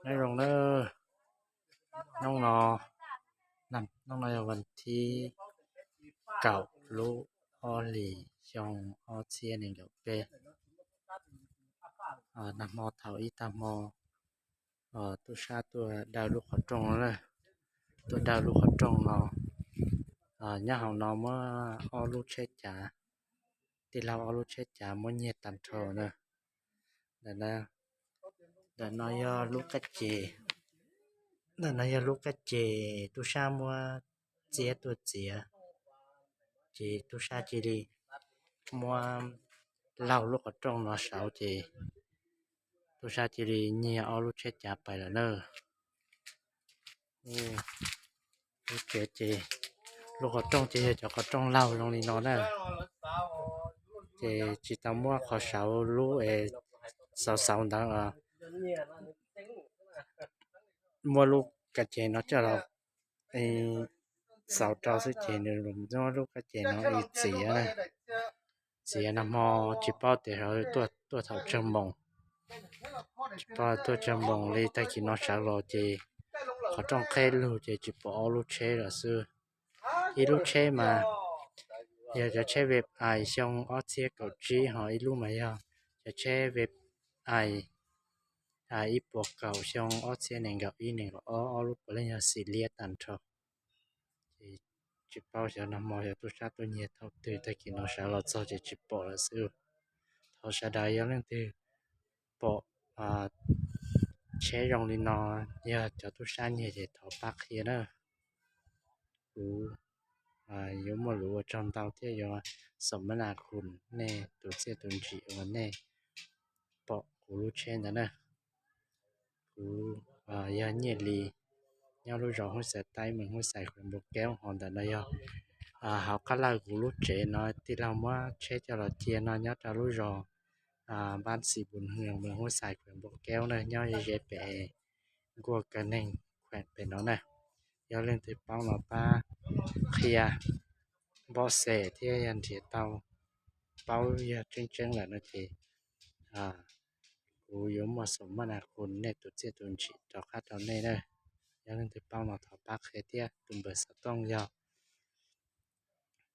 Nyob zoo na, hnub no, hnub no yog vas thib kaum lub ob hlis xyoo ob txhiab nees nkaum peb. Nag hmo thaum ib tag hmo tub sab tuaj daws lub qhov rooj, tuaj daws lub qhov rooj no. Nyob hauv no muab ob lub tsheb cav, tij laug ob lub tsheb cav muab nyiag tag nrho na. Ntawm no yog lub qab ces, ntawm no yog lub qab ces tub sab muab txiab tuaj txiav, ces tub sab cia li muab laug lub qhov rooj no saud ces tub sab cia li nyiag ob lub tsheb cav pais lawm na. Lub tsev ces, lub qhov rooj ces yog cov qhov rooj laug zoo li no na, ces tsis tau muab qhov saud lub es xauv xauv ntawd, muab lub qab ces no coj los xauv rau xwb ces nws muab lub qab ces no txiav, txiav nag hmo tsis paub tias tuaj thaum tsawg moos, tsis paub tuaj tsawg moos li. Tag kis no sawv los ces qhov rooj qheb lug ces tsis pom ob lub tsheb lawm xwb. Ib lub tsheb mas yog cov tsheb Vape Ai xyoo ob txhiab kaum tsib, ho ib lub mas yog cov tsheb Vape Ai ib puas kaum xyoo ob txhiab nees nkaum ib nees nkaum ob, ob lub puav leej yog xim liab tag nrho. Ces tsis paub xyov nag hmo xyov tub sab tuaj nyiag thaum twg, tag kis no sawv los txog ces tsis pom lawm xwb. Thov sawv daws yog leej twg pom tsheb zoo li no yog cov tub sab nyiag ces thov pab qhia na. Kuv yuav muaj lus ua tsaug ntau thiab yuav xam mab nas khum nej tus txiaj tus ntsim uas nej pom kuv lub tsheb ntawd na. Kuv yog Nyiaj Lis, nyob lub zos Hub Xais Taib, moos Hub Xais, khuees Npua Keub. Ho ntawm no yog hauv qab lawj kuv lub tsev no, tij laug muab tsheb coj los cia no nyob rau lub zos Npab Xis Pus Hwm, moos Hub Xais, khuees Npua Keub na, nyob ze pem nkuaj kaw neeg khuees pem no na. Yog leej twg paub no pab qhia npoj xes thiab yog nrhiav tau paub yog tseeb tseeb lawm no ces kuv yuav muaj xam mab nas khum nej tus txiaj tus ntsim rov qab rau nej na. Yog leej twg paub no thov pab qhia thiab. Tus npawb xov tooj yog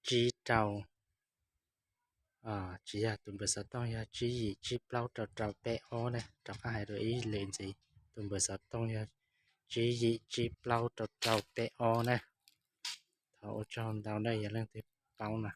tsib rau, tsis yog, tus npawb xov tooj yog tsib yim tsib plaub rau rau peb ob na. Rov qab hais dua ib lwm ntxiv, tus npawb xov tooj yog tsib yim tsib plaub rau rau peb ob na. Thov ua tsaug ntau na yog leej twg paub no.